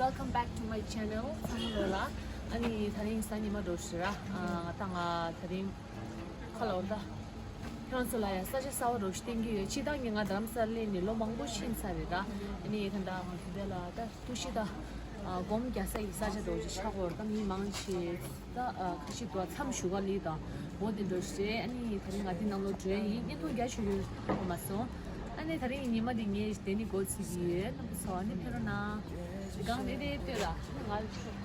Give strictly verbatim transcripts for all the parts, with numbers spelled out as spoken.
Welcome back to my channel. ཚང་མ་ལོ་ལ། ཨ་ནི་དེ་རིང་གཟའ་ཉི་མ་འདྲ་བོ་ཞིག་རེད། ཨ་ང་དང་ང་དེ་རིང་ཁ་ལོ་ད་ཁྱེད་རང་ཚོ་ལ་ཡང་ས་ཆ་གསར་པ་འདྲ་བོ་ཞིག་བསྟན་གྱི་ཡོད། ཕྱི་ཟླ་ནས་ང་རྡ་རམ་ས་ལ་སླེབས་ནས་ལོ་མང་པོ་ཕྱིན་ཚར་རེད་ད། ཨ་ནི་ད་ལྟ་ང་ཚོ་འདི་ལ་ད་ཐུགས་གཤིས་ད་སྒོམ་རྒྱག་ས་ཡི་ས་ཆ་འདྲ་བོ་ཞིག་ཆགས་ཡོད་རེད་ད། མི་མང་ཆེ་ད་ཁ་ཤས་འདུག་མཚམས་བཞུགས་ག་ལི་དང་འོ་དེ་འདྲ་ཞིག་རེད། ཨ་ནི་དེ་རིང་ང་འདི་ནང་ལོགས་འགྲོ་ཡ་ཡིན། བརྙན་ཐུང་རྒྱག་ཆོག་གི་ཡོད་མ་སོང་། ཨ་ནི་དེ་རིང་ཉི་མ་འདི་ངས་དེ་ནི་འགོ་ཚུགས་ཀྱི་ཡོད། རྣམ་པ་ཚོ་ཨ་ནི་ཕེབས་རོགས་གནང་། སྒང་དེ་དེ་ལྟོས་ལ་ང་ལ་ཆོག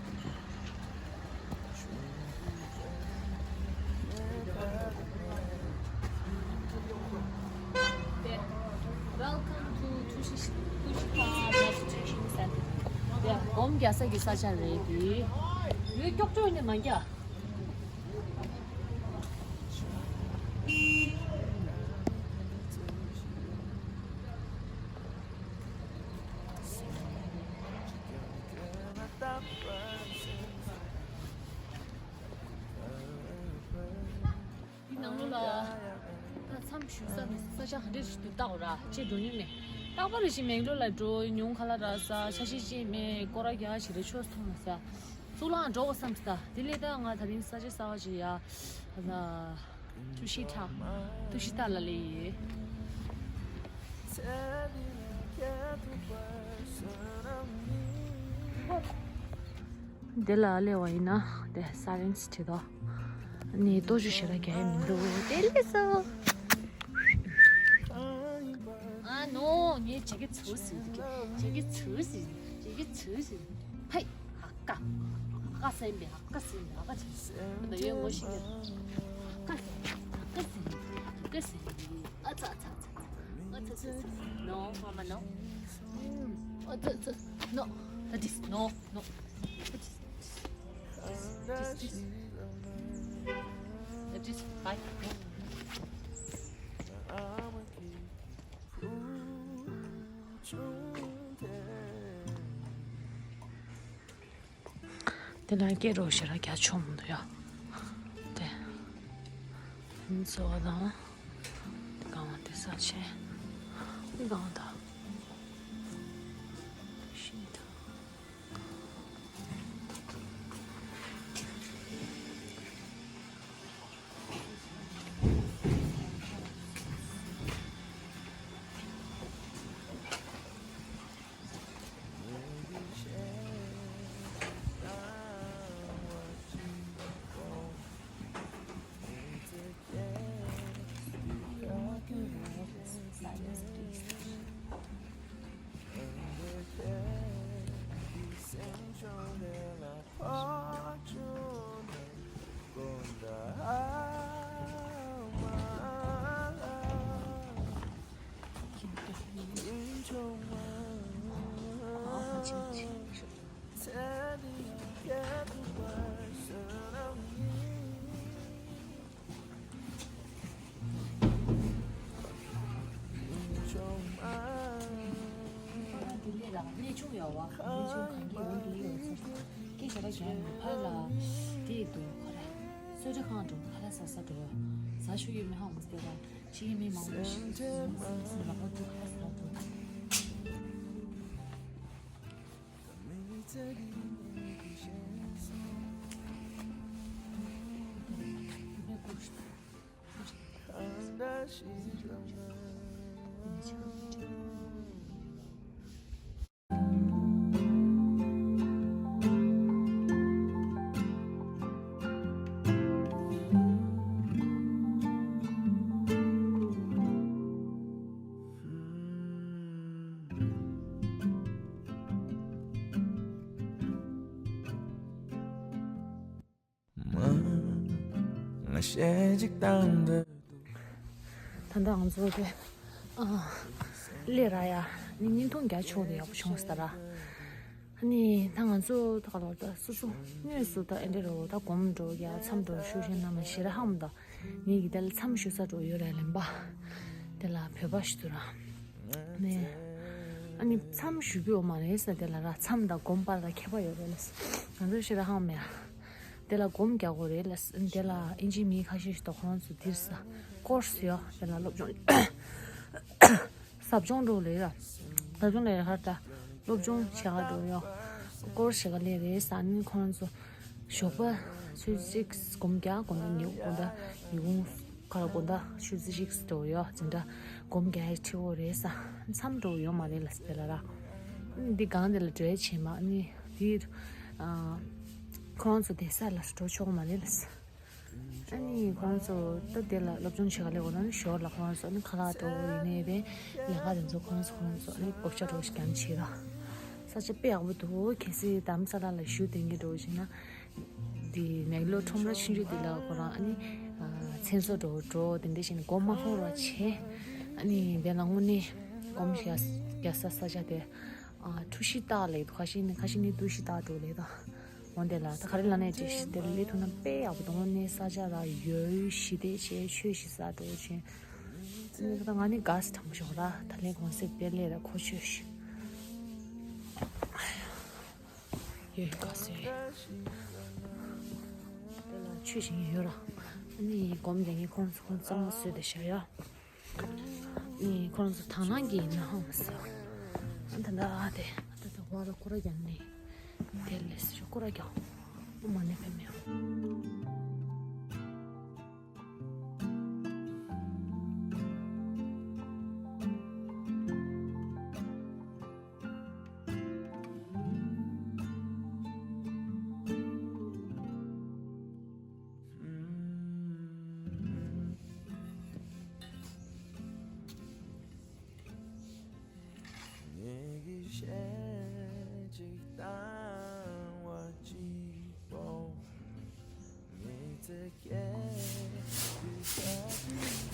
Welcome to Tushi Tushi Meditation Center. དེ་སྒོམ་རྒྱག་ས་གི་ས་ཆ་རེད་དེ། ཡོད་ཀྱོག་ཀྱོག་ནས་མ་རྒྱག་འདི་ནང་ལོགས་ལ་ད་མཚམས་བཞུགས་ས་ནི་ས་ཆ་ག་འདྲ་ཞིག་འདུག་བལྟ་འོ་ར་ཅེས་འགྲོ་མྱོང་མེད། རྟག་པར་རེ་ཞིག་མེག་ལོར་ལ་འགྲོ་མྱོང་། ཁ་ལག་རག་ས་ཆ་ཤས་ཅིག་མེད། སྐོར་ར་རྒྱག་ཞིག་རེ་ཆོག་སོང་ས་གཙུག་ལག་འགྲོ་དགོས་བསམ་ས། དེ་ལས་ད་ང་དེ་རིང་ས་ཆ་གསར་པ་ཅིག་ཡ་ད་ཐུ་ཤི་ཐ་ཐུ་ཤི་ཐ་ལ་ལེ་ཡེ། འདི་ལ་སླེབས་པ་ཡིན་ན་དེ་སའི་ལེན་སི་བྲིས་འདུག་ནི་ལྟོ་ཆུ་ཞེ་དྲག་རྒྱག་ཡ་མི་འདུག་དེ་སླེབས་སོང་། ཨ་ནོ། ངས་བྱེད་ཀྱི་ཚུལ་ཟིན་གྱི་བྱེད་ཀྱི་ཚུལ་ཟིན་བྱེད་ཀྱི་ཚུལ་ཟིན། ཕའི། ཨ་ཀ་ཨ་ཀ་སེམས་པའི་ཨ་ཀ་སེམས་པའི་ཨ་ཀ་བྱེད། ད་ཡོད་ངོ་ཤེས་ཀྱི། ཨ་ཀ་སེམས་ཨ་ཀ་སེམས་ཨ་ཀ་སེམས། ཨ་ཚ་ཚ་ཚ་ཚ། ཨ་ཚ་ཚ་ཚ། ནོ། མ་མ་ནོ། ཨ་ཚ་ཚ། ནོ། That is no, no. That is this, this, this. That is five. དེ་ལ་སྐད་རོགས་ཞེ་དྲག་རྒྱག་ཆོག་མི་འདུག་ཡ། དེ་ཚོ་བ་དང་། དེ་གང་བ་དེ་ས་ཆེན། དེ་གང་བ་དང་། ཤིན་ཏུ། ད་ལྟ་ང་ཚོ་དེ་ཨ་སླེབས་ར་ཡ། ནི་བརྙན་ཐུང་རྒྱག་ཆོག་དེ་ཡག་པོ་བྱུང་ས་ར། ཨ་ནི་ད་ང་ཚོ་ད་ག་ལོར་ད་སོ་སོ་དངོས་སུ་ད་ཨེ་འདྲ་རོ་ད་སྒོམ་འགྲོ་ཡ་མཚམས་འགྲོ་ཞུ་ཤེས་ན་མ་ཤེས་ར་ཧམ་ད། ངེད་ཀྱི་དེ་ལ་མཚམས་ཞུ་ས་འགྲོ་ཡོད་ར་ལེན་པ། དེ་ལ་བོད་པ་ཞིག་འདུག་ར། ནས་ཨ་ནི་མཚམས་ཞུ་རྒྱུ་ཡོད་མ་རེད་ས། དེ་ལ་ར་མཚམས་དང་སྒོམ་པར་ལ་ཁྱད་པར་ཡོད་རེད་ལ། ང་ཚོ་ཤེས་ར་ཧམ་ཡ། དེ་ལ་སྒོམ་རྒྱག་དགོས་རེད་ལ། དེ་ལ་ཨིན་ཇི་མི་ཁ་ཤས་ཤིག་དང་ཁོང་ཚོ་འདིར་ས་ཀོར་སི་ཡོད། དེ་ལ་སློབ་སྦྱོང་ཟབ་སྦྱོང་འགྲོ་ལེ་ར། ཟབ་སྦྱོང་ལེ་ར་ཧར་ད་སློབ་སྦྱོང་བྱེད་ག་འགྲོ་ཡོད། སྐོར་ཞིག་ག་ལས་རེད་ས་ནི་ཁོང་ཚོ་ཞོགས་པ་ཆུ་ཚོད་གཅིག་སྒོམ་རྒྱག་དགོང་དག་ཉི་དགོང་དག་ཉི་གུང་ཁ་ལ་དགོང་དག་ཆུ་ཚོད་གཅིག་འགྲོ་ཡོད་འཛིན་གྲྭ་སྒོམ་རྒྱག་ཁྲི་བོ་རེད་ས་མཚམས་འགྲོ་ཡོད་མ་རེད་ལ་སྤེ་ལ་ར། འདི་གང་དེ་ལ་འགྲོ་ཡ་བྱེད་མ་ནི་དེ་ཁོང་ཚོ་བསྡད་ས་ལ་འགྲོ་ཆོག་མ་རེད་ལ། ཨ་ནི་ཁོང་ཚོ་ད་དེ་ལ་སློབ་སྦྱོང་བྱེད་ག་ལས་འོ་ན་ནི་ཞོར་ལ་ཁོང་ཚོ་ནི་ཁ་ལག་འགྲོ་ཡིན་ནའི་རེད་ལས་ཀ་དེ་ཚོ་ཁོང་ཚོ་ཁོང་ཚོ་ནི་བགོ་བཤའ་འགྲོ་ཞིག་ཀྱང་བྱེད་ར། ས་ཆ་དཔེ་ཡག་པོ་འདུག་གལ་སྲིད་རྡ་རམ་ས་ལ་ལ་བཞུགས་དེ་འདྲ་འགྲོ་བྱས་ན། དེ་མེག་ལོར་ཁྲོམ་ར་ཆུང་ཆུང་དེ་ལ་ཁོ་རང་ཨ་ནི་མཚན་གསོལ་འགྲོ་འགྲོ་དེ་འདྲ་བྱས་ནས་མགོ་མ་འཁོར་བ་བྱས། ཨ་ནི་དེ་ལ་དངོས་གནས་སྒོམ་རྒྱག་རྒྱག་ས་ས་ཆ་དེ་ཨ་འཁྲུག་གཞི་རྟགས་ལས་ཁ་ཤས་ནི་ཁ་ཤས་ནི་འཁྲུག་གཞི་རྟགས་འགྲོ་ལས་ད། འོན་ཏེ་ལ་ད་ག་རེ་ལ་ནས་ཅི་ཞིག་དེ་ལས་ཐུག་ན་དཔེ་ཡག་པོ་འདུག་དངོས་གནས་ས་ཆ་ར་ཡོད་ཞི་བདེ་ཆེ་ཆོས་ཞིག་ས་འགྲོ་ཆེ། ད་ང་ནི་ག་སི་དྲང་པོ་ཞོག་ར་ད་ལས་གོང་གསལ་དཔེ་ལས་ར་ཁོ་ཆོས་ཞིག་ཡོད་ག་སི་རེད། དེ་ལ་ཆོས་ཞིག་ཡོད་ར་ཨ་ནི་སྒོམ་རྒྱག་ངས་ཁོང་ཚོ་ཁོང་གཙང་མ་བཟོས་ཏེ་བཞག་ཡ། ནི་ཁོ་རང་ཚོ་དང་བླངས་ཀྱིས་ཡིན་ན་ཧང་མ་ཟེར། ཨ་ད་ད་ཨ་དེ་ཨ་ད་ད་ཝ་ད་ཀུ་ར་རྒྱག་ནི། དེ་ལས་སུ་ཀུ་ར་རྒྱག་ཨོ་མ་ནི་ཕེ་མེ།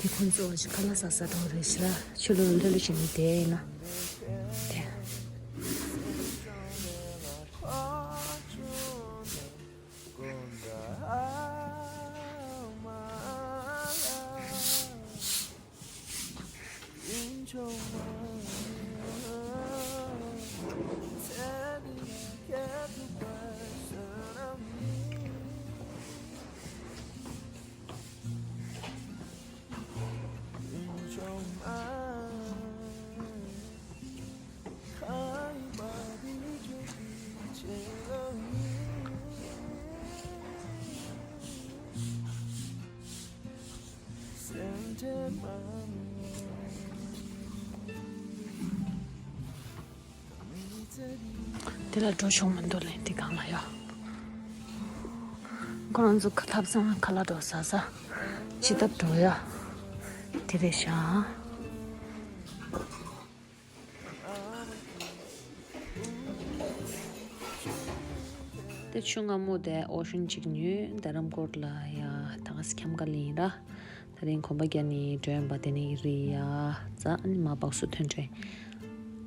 དེ་ཁོང་ཚོ་ཁ་ལག་ཟ་ས་དང་རེད་ཤག་ཆུ་ལོག་ལྷོད་ལྷོད་བྱས་ནས་བསྡད་ཡིན་ན། དེ། དེ་ལ་འགྲོ་ཆོག་མི་འདུག་ལན་དེ་གང་ལ་ཡོད། ཁོ་རང་ཚོ་ཁ་ཐབ་ཚང་ཁ་ལག་འགྲོ་ཟ་ས་ཅི་ཐབ་འགྲོ་ཡ་དེ་རེད་ཤག་དེ་ཆུ་སྔ་མོ་དེ་ཨོ་ཤན་གཅིག་ཉོས་རྡ་རམ་ཀོར་ལ་ཡ་ད་ག་སི་འཁྱམ་ག་ལིན་ར། ད་རིང་གོམ་པ་རྒྱག་ནི་འགྲོ་ཡོང་པ་དེ་ནི་རི་ཡ་ཙ་ཨ་ནི་མ་བག་སུ་ཐོན་འགྲོ་ཡིན།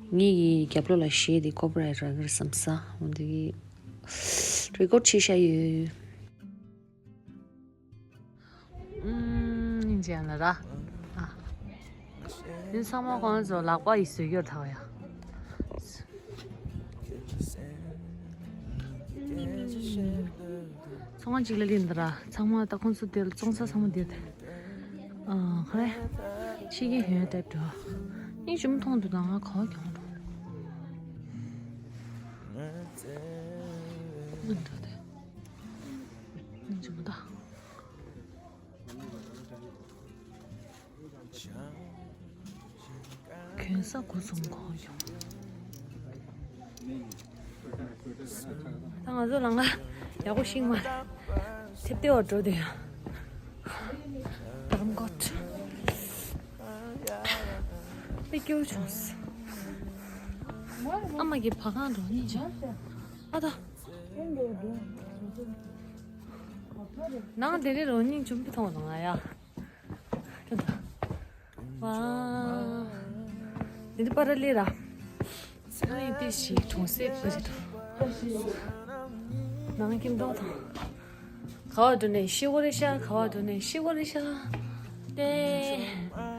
ངེད་ཀྱི་རྒྱབ་ལོགས་ལ་གཞས་དེ་ཀོ་པི་རའེ་ཊི་རག་གི་རེད་བསམ་ས་འོན་ཏེ་རི་ཀོར་ཌི་བྱས་བཞག་ཡོད། ཨུམ། སྙིང་རྗེ་ཡ་ན་ར། ཨ། འདི་ཚང་མ་ཁོང་ཚོ་ལག་པ་ཡིས་བཟོས་ཡོད་ཐག་ཡ། ཚོང་ཁང་གཅིག་ལ་ལིན་ད་ར་ཚང་མ་ད་ཁོང་ཚོ་དེ་ལ་བཙོང་ས་ཚང་མ་དེ་དེ། ཨ་ཁ་རེ། ཕྱི་གི་ཡོད་དེ་འགྲོ། སྙིང་རྗེ་མོ་མཐོང་འདུག་ད་ང་ག་བ་གྱོང་འགྲོ། འགྲོ་དེ། སྙིང་རྗེ་མོ་ད། གྱོན་ས་གོ་ཚོང་གོ་ཡོང་། ད་ང་ཚོ་ལ་ང་ཡག་པོ་ཤིག་མ་ཐེབས་ཏེ་འོ་འགྲོ་དེ་ཡང་དམ་གོ་པེ་སྐྱོ་བྱུང་། ཨ་མ་གི་བ་གང་འགྲོ་ནི་ཅི་ཨ་ད། ནང་དེ་རེ་རོ་སྙིང་ཆུང་པོ་མཐོང་དང་ང་ཡ། ད་ད། ཝ། འདི་འདི་པ་ར་ལི་ར། ཨ་ཡི་དེ་ཞིག་གྲོང་གསེབ་པ་ཞིག་གྲོང་། ནང་ཁྱིམ་ཐོག་དང་། ག་བ་འགྲོ་ནས་ཤི་བོ་རེ་ཤ་ག་བ་འགྲོ་ནས་ཤི་བོ་རེ་ཤ། ཏེ།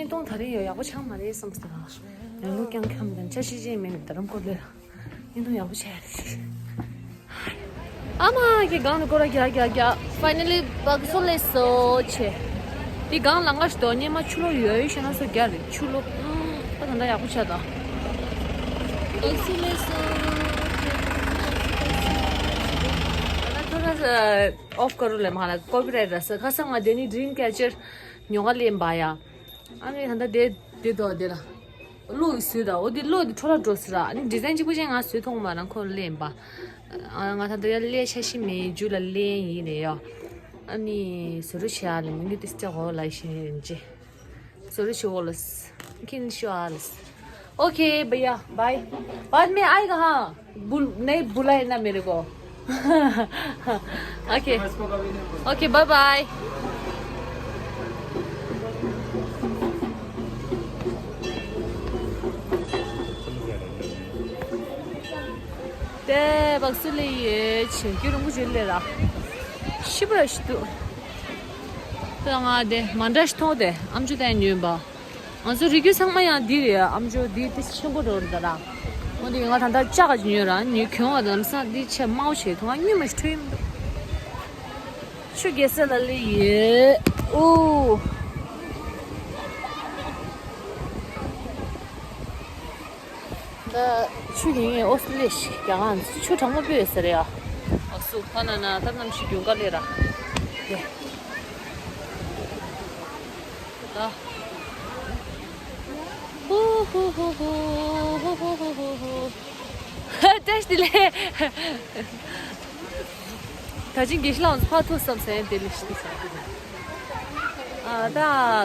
བརྙན་ཐུང་ད་རེས་ཡོད་ཡག་པོ་ཆགས་མ་རེད་བསམ་སོང་། ཡང་ལུགས་ཀྱང་ཁམས་དང་འཆར་གཞི་ཅན་མེད་ནས་རྡ་རམ་ཀོར་ལོས་བརྙན་ཐུང་ཡག་པོ་ཆགས་ཡ་རེད། ཨ་མ་གི་སྒང་ནས་སྐོར་ར་རྒྱག་རྒྱག་རྒྱག་ཕའི་ནལ་ལི་བག་སོ་ལས་སོ་ཆེ། དེ་སྒང་ལང་ཀ་ཞིག་འདུག་སྙེ་མ་ཆུ་ལོག་ཡོད་ཡོད་ཤེས་ན་སོ་རྒྱག་རེད་ཆུ་ལོག་ད་ད་ལྟ་ཡག་པོ་ཆགས་ད། ཨོ་ཁེ། ད་ཐོ་ར་ཨོཕ་ཀ་རུ་ལེ་མ་ལ་ཀོ་པི་རའེ་ཊི་ར་ས་ཁ་སང་ང་དེ་ནི་ཌི་རིམ་ཀེ་ཅར་ཉོ་ག་ལེན་པ་ཡ། ཨ་ནི་ད་ལྟ་དེ་དེ་དོ་དེ་ལ་གློག་གི་བཟོས་ད། འོ་དེ་གློག་དེ་ཐོ་ར་འགྲོ་སི་ར། ཨ་ནི་ཌི་ཛའིན་གཅིག་པུ་ཅན་ང་བཟོས་ཐོང་མ་རང་ཁོ་ལེན་པ། ཨ་ང་ད་ལྟ་ཡ་ལེ་ཆ་ཤི་མེ་ཇུ་ལ་ལེན་ཡིན་ནས་ཡ། ཨ་ནི་བཟོ་རུ་བྱ་ལེ་མི་ངི་ཏི་སྟེ་གོ་ལ་ཤེ་ཡིན་ཅེ། ज़रूर शुगोलस। किन शुआलस। ओके भैया, बाय। बाद में आएगा, हाँ। बुल-, नहीं बुलाए ना मेरे को। Okay. Okay, bye bye. དེ་བག་སུ་ལེ་ཡོད་ཆེ་རྒྱུ་རིང་པོ་བྱེད་ལེ་ར། ཤི་བ་ཞིག་འདུག་ད་ང་དེ་མ་འདྲ་ཞིག་མཐོང་དེ་ཨམ་ཅོག་དེ་ཉོས་པ། ང་ཚོ་རི་རྒྱུད་ཚང་མ་ཡང་འདི་རེད། ཨམ་ཅོག་འདི་དེ་ཆེན་པོ་འགྲོ་རེད་ད་ར། འོ་འདི་ང་ད་ལྟ་ལྕགས་ཀྱི་ཉོས་ར་ཉོས་གྱོང་བ་ལམ་སང་འདི་ཆེ་དམའ་བོ་བྱེད་ཐོང་ང་སྨྱོན་མ་ཞིག་འཕྲོད་ཡིན་འདུག་ཆུ་རྒྱལ་ས་ལ་ལི་ཡོད། ཨོ། ད་ཆུ་ཡིན་ངེས་ཨོ་སི་ལེ་ཤི་རྒྱ་གང་ཆུ་གྲང་མོ་པོས་ཟེར་ཡ། ཨ་སུ་ཧ་ན་ན་ད་ནམ་ཞིག་རྒྱུན་ག་ལེ་ར། ཡེ། ད། ཧུ་ཧུ་ཧུ། བཀྲ་ཤིས་བདེ་ལེགས། ད་ཅིང་དགེ་བཤེས་ལགས་ཕར་ཐུག་བསམ་ཟེར་དེ་ལས་ཤི་ས། ཨ་ད་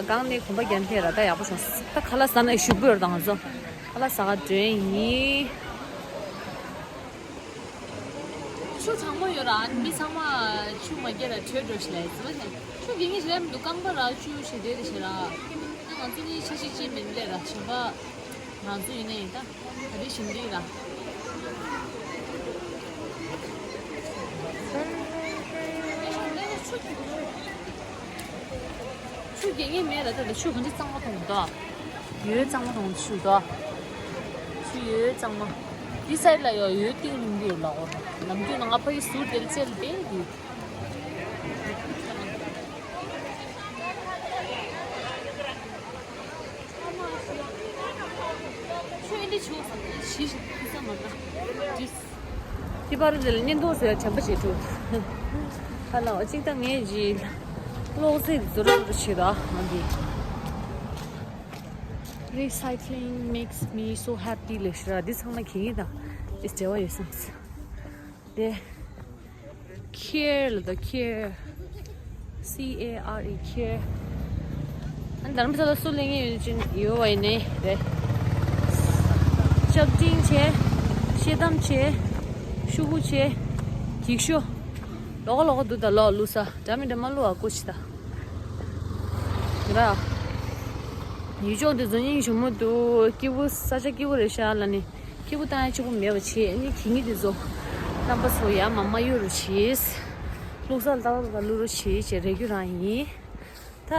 གང་ནས་གོམ་པ་རྒྱབ་ཐེ་ར་ད་ཡག་པོ་བྱུང་། ད་ཁ་ལག་ཟ་ན་ཞུགས་པོ་ཡོད་དང་ང་ཚོ་ཁ་ལག་ཟ་ག་འགྲོ་ཡིན། ཆུ་གྲང་མོ་ཡོད་ར། ཨ་ནི་མི་ཚང་མ་ཆུ་མ་རྒྱག་ར་བྲོས་འགྲོ་ཞིག་ལ་ཡིན་ཟེར་བ་ནས་ཆུ་རྒྱག་ངེས་ཞིག་ལ་མི་འདུག་རྐང་པ་ར་ཆུ་ཞིག་བསྡད་དེ་ཞིག་ར། ཨ་ང་ཚོ་གཉིས་ཆ་ཤིག་ཅིག་མིན་ལས་ར་བྱེད་པ། ང་ཚོ་ཡིན་ནའི་ད་ག་རེ་བཞིན་འདི་ར། ཆུ་རྒྱག་ངེས་མེད་ལ་ད་ལྟ་ཆུ་གང་ཅི་གཙང་མ་མཐོང་འདུག་ཡོད་གཙང་མ་མཐོང་ཆུ་འདུག་ཆུ་ཡོད་གཙང་མ། འདི་སའི་ལ་ཡོད་ཡོད་གཏིང་རིང་པོ་ཡོད་ལ་འོ། ནམ་རྒྱུན་ང་ཕ་གི་ཟུར་དེར་བཙལ་བསྡད་འདུག་ཆུ་འདི་ཆུ་ཞི་ཞི་ས་མ་ད། ཏི་པར་རེ་ལ་བརྙན་ཐུང་བཟོས་དྲན་པ་བྱེད་ཐུབ། ཧ་ལ་གཅིག་ད་ངས་ཇི་གློག་བརྙན་བཟོ་རོགས་བྱེད་ད་ང་འདི། Recycling makes me so happy ལས་ཤི་ར་འདི་ཚང་མ་གི་ངེས་དང་ཨིས་འབྲེལ་བ་ཡོད་སམ། དེ། Care ལ་དོ་care། C A R E care། ཨ་ནི་དར་མི་ཚ་ལ་སུ་ལེན་ངེས་ཡོད་ཅིན་ཡོད་བ་ཡིན་ནའི་རེད། ལྕགས་ཀྲིན་བྱས། ཤེལ་དམ་བྱས། ཤུ་གུ་བྱས། འགྱིག་ཤོ། ལོག་ལོག་འདུག་ད་ལོག་བླུགས་ས་འདྲ་མི་འདྲ་མ་བླུགས་ཨ་ཀུ་ཤི་ད། ར། ཡུལ་ལྗོངས་འདི་ཚོ་སྙིང་རྗེ་མོ་འདུག་སྐྱིད་པོ་ས་ཆ་སྐྱིད་པོ་རེད་ཤག་ལ་ནི། སྐྱིད་པོ་བཏང་ཡ་གཅིག་པོ་མེད་པ་བྱས་ནི་གི་ངེས་འདི་ཚོ། རྣམ་པ་ཚོ་ཡ་མ་མ་གཡུག་རུ་བྱས། བླུགས་ས་ལ་ཏག་ཏག་ཏག་བླུགས་རུ་བྱས་བྱས་རེ་རྒྱུ་རང་ཡིན། ད་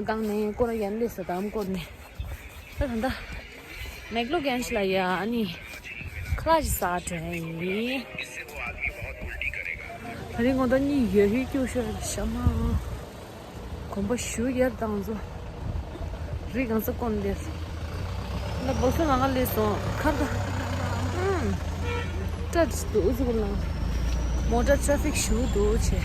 གང་ནས་སྐོར་ཡན་ལས་ས་དམ་སྐོར་ནས། ད་ད་ད། མེག་ལོ་གན་ཤི་ལ་ཡ་ཨ་ནི། ཁ་ལག་ཅིག་ཟ་དྲན་ཡིན། ད་རིང་ངོ་ད་གཉིད་ཡོད་ཧི་སྐྱུག་ཤོར་ཤ་མ། གོམ་པ་ཞུ་ཡར་དང་ཚོ། རི་གང་ས་ཀོན་ལེར། ན་བོ་སོ་ནང་ལས་སོང་ཁར་ད། ཨམ། ཏྲ་ཏྲ་འདུག་ཨུ་ཚུགས་ལ། མོ་ཏྲ་ཏྲ་ཕིག་ཞུ་འདུག་ཆེ།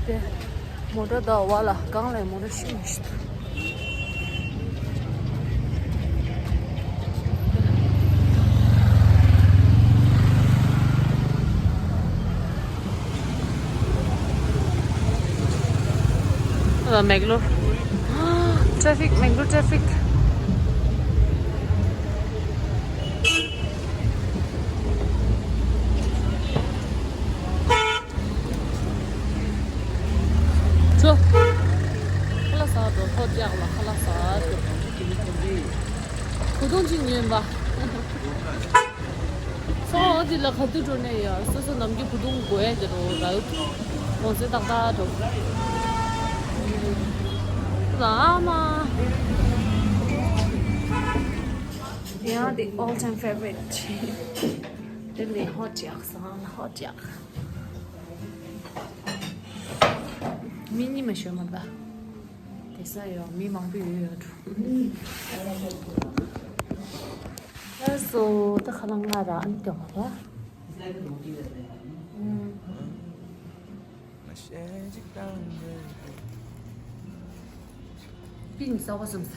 དེ། མོ་ཊ་དང་བ་ལ་གང་ལ་མོ་ཊ་ཤི་མི་ཤི། ཨ་མེག་ལོར། ཊ་ཕིག་མེག་ལོར་ཊ་ཕིག་ཚོ། ཁ་ལག་ཟ་འགྲོ་ཐོ་རྒྱག་ལ་ཁ་ལག་ཟ་འགྲོ། བུ་དུང་ཅིག་ཉོས་པ། ཚོ་འོ་དེ་ལ་ག་དུས་འགྲོ་ནས་ཡ་སོ་སོ་ནམ་རྒྱུན་བུ་དུང་དགོས་ཡ་དེ་རོ་ར་ཡོད། གོང་ཚད་ཏག་ཏག་འགྲོ། ལ་ཨ་མ། ཡང་དེ་all time favorite དེ་ནས་ཧོ་ཊི་ཡག་ས་ཧོ་ཊི་ཡག་མི་གཉིས་མ་ཤོད་མ་ད། དེ་ས་ཡོད་མི་མང་པོ་ཡོད་ཡོད་འགྲོ། ལགས་སོ། ད་ཁ་ལག་ང་ར་ཨ་ནི་ཏེ་མ་ར། ཨུམ། པིན་ས་བ་སུམ་ས།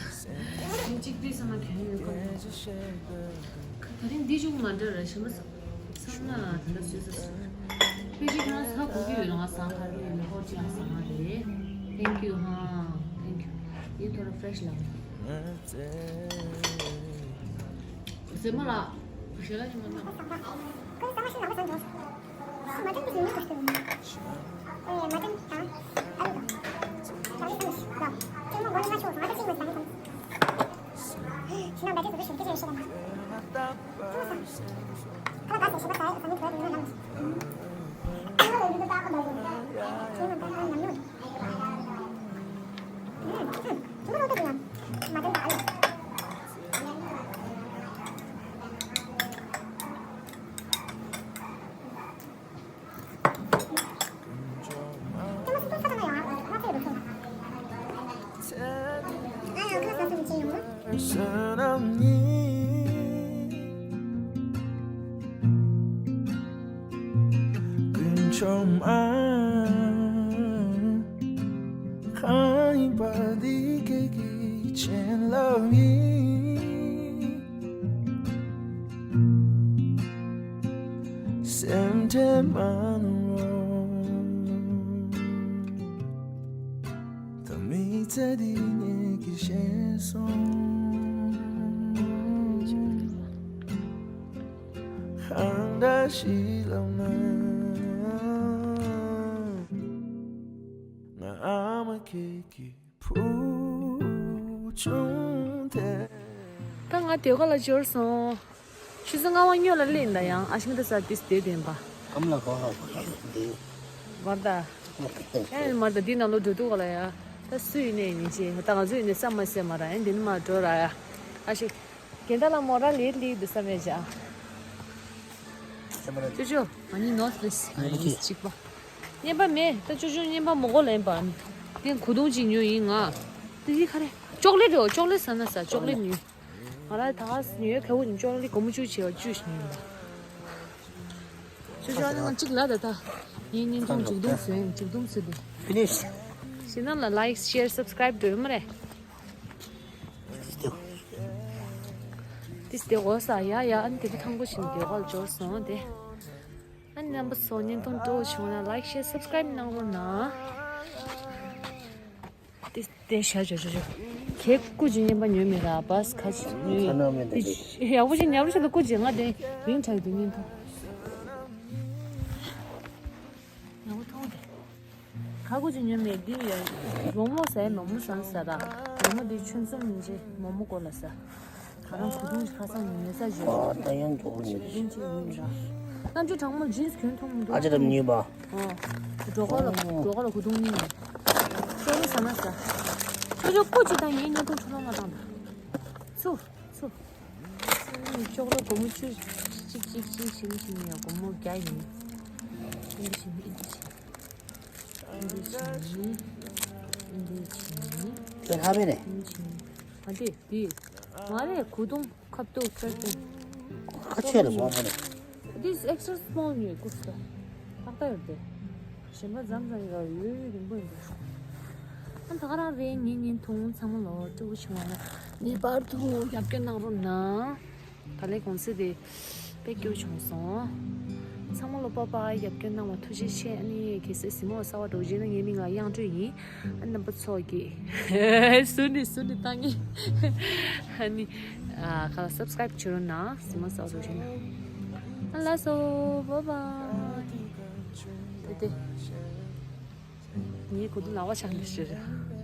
ཡིན་གཅིག་པིན་ས་མ་གྱོན་ཡོད་ཀོ། ད་རིང་འདི་ཅུང་མ་འདྲ་ར་ཞིམ་པ་ས། ས་ང་ད་ལ་སུས་ས་སུ། པི་ཅིག་ཁྱོད་ས་གོ་གི་ཡོད་ལ་ང་ས་ག་རེ་ཡོད་ལ་ཧོ་ཅི་ཡང་ས་ང་རེད། Thank you ཧ། Thank you ཡིན་ཐོ་ར་fresh ལ། ཟེར་མ་ལ། ཞེ་ལ་ཉི་མ་ན། སེམས་ཁྲལ་མ་གནང་རོགས། ད་མི་ཚེ་འདི་ངེད་ཀྱིས་ཤེས་སོང་། གང་འདྲ་ཞིག་ལབ་ན། ང་ཨ་མ་ཁྱེད་ཀྱི་བུ་ཆུང་དེ། ད་ང་དེ་ག་ལ་འབྱོར་སོང་། ཆུ་ཚོད་ལྔ་པ་སྔོན་ལ་སླེབས་ཡིན་ད། ཡང་ཨ་ཤི་མི་ད་ས་ཏིས་དེ་དེན་པ། ཨམ་ལ་གོ་ཧ་གོ་ཧ་དེ། མར་ད། ཨེ་མར་ད་འདི་ནང་ལོ་འགྲོ་འདུག་ག་ལ་ཡ། ད་སུ་ཡིན་ནས་ཡིན་ཅེ་ད་ང་ཚོ་ཡིན་ནས་བསམ་མ་སེ་མ་ར་ཨེ་འདི་ནི་མ་འགྲོ་ར་ཡ། ཨ་ཤི། གན་ད་ལ་མོ་ར་ལེ་ལི་འདི་ས་མེད་ཅ། ཅོ་ཅོ། ང་གཉིས་ནོར་ལེས་ཡིན་གཅིག་པ། བརྙན་པ་མེད་ད་ཅོ་ཅོ་བརྙན་པ་མོ་གོ་ལེན་པ། དེ་གུ་དུང་ཅིག་ཉོ་ཡིན་ང་། དེ་ཡི་ཁ་རེ། ཅོག་ལེ་རོ་ཅོག་ལེ་ཟ་ན་ཟ་ཅོག་ལེ་ཉོ། ང་ར་ད་ཉོ་ཡོད་ཁ་བུ་ཉོ་ཅོག་ལེ་གོ་མོ་བཅུ་ཆེ་བ་བཅུ་ཞིག་ཉོ་ཡིན་པ། ཅོ་ཅོ་ཨ་ནི་ང་གཅིག་ལ་ད་ད། ཡིན་ཉིན་ཐུང་མཇུག་སྡོམ་བཟོས་ཡིན་མཇུག་སྡོམ་བཟོས་འདུག Finish. ཞེ་ནམ་ལ་like share subscribe འགྲོ་ཡོད་མ་རེད། ཏིས་དེ་འོ་ས་ཡ་ཡ་ཨན་དེ་བི་ཐང་པོ་ཞིག་དེ་འོག་ལ་འབྱོར་སོང་དེ། ཨན་རྣམ་པ་ཚོ་བརྙན་ཐུང་སྤྲོ་བྱུང་ན་like share subscribe གནང་རོགས་གནང་། ཏིས་དེ་ཤ་ཇོ་ཇོ་ཇོ། ཁྱེད་སྐུ་ཅི་བརྙན་པ་ཉོས་མེད་ད་བས་ཁ་ཅིག་ཉོས་ཡིན། ཡག་པོ་ཞིག་ཉབ་རུ་ཞིག་ལ་སྐུ་ཅི་ང་དེ་རིང་ཁྲག་དེ་བརྙན་ཐུང་། ཡག་པོ་མཐོང་དེ། ཁ་ཁུ་ཅི་ཉོ་མེད་འདི་ཡ། མོག་མོག་ཟ་ཡ་མོག་མོག་ཟ་ན་ཟ་ར། མོག་མོག་འདི་ཆུན་འཛོམས་མི་འདྲེ་མོག་མོག་གོ་ལ་ཟ། ཁ་རང་གུ་དུང་ཁ་སང་ཉོས་ས་ཞིག་ཨ་ད་ཡང་འགྲོ་གི་མེད། གུ་དུང་ཅིག་ཉོས་ར། གནམ་ཆུ་གྲང་མོ་ཇིན་སི་གྱོན་ཐུབ་མི་འདུག་ཨ་ཅེ་རམ་ཉོས་པ། ཨོ། འགྲོ་གོ་ལ་འགྲོ་གོ་ལ་གུ་དུང་གཉིས་ཉོས། ཅོ་རུ་ཟ་ན་ཟ། ཅོ་ཅོ་སྐུ་ཅི་དང་ངའི་བརྙན་ཐུང་འཕྲོ་བརླག་མ་བཏང་ད། ཚུ། ཚུ། ཅོག་ལོ་སྒོར་མོ་བཅུ། གཅིག་གཅིག་གཅིག་ཞིམ་ཞིམ་ཡོད་སྒོར་མོ་བརྒྱ་ཡིན། ཨིན་ཇི་ཞིམ་ཨིན་ཇི་ཞིམ། ཨིན་ཇི་ཞིམ། ཨིན་ཇི་ཞིམ། ཁྱོད་ལྷ་མེད་ནས། ཨིན་ཇི་ཞིམ། ཨ་དེ་དེ། ང་རེ་གུ་དུང་ཁབ་ཏོ་ཁྱོད་དེ། ཁ་ཆེ་ལ་མང་པོ་ནས། This extra small ཉོས་ཀུ་སྟ། ཏག་ཏག་ཡོད་དེ། གཞན་པ་མཚམས་མཚམས་ཡོད་ཡོད་རིང་པོ་ཡིན་པས། ཨ་ད་ག་རང་རེད་ངའི་བརྙན་ཐུང་ཚང་མ་ལོ་སྤྲོ་པོ་བྱུང་བ་ལ་ངེས་པར་དུ་རྒྱབ་སྐྱོར་གནང་རོགས་གནང་། ད་ལས་གོང་ཚད་དེ་དཔེ་སྐྱོ་བྱུང་སོང་། ཚང་མ་ལོ་པ་པ་རྒྱབ་སྐྱོར་གནང་བ་ཐུགས་རྗེ་ཆེ། ཨ་ནི་གལ་སྲིད་གཟིགས་མོ་གསར་པ་འགྲོ་རྗེས་ན་ངའི་མིང་ལ་དབྱངས་སྒྲོན་ཡིན། ཨ་རྣམ་པ་ཚོ་གིས་སུ་ནི་སུ་ནི་བཏང་ངེས། ཨ་ནི་ཨ་ཁ་ལ་subscribe བྱེད་རོགས་གནང་། གཟིགས་མོ་གསར་པ་འགྲོ་རྗེས་ན། ཨ་ལགས་སོ། Bye bye. ཏེ་ཏེ། ངའི་གོ་དུ་ལ་བ་ཆགས་ནས་ཤི་རེད།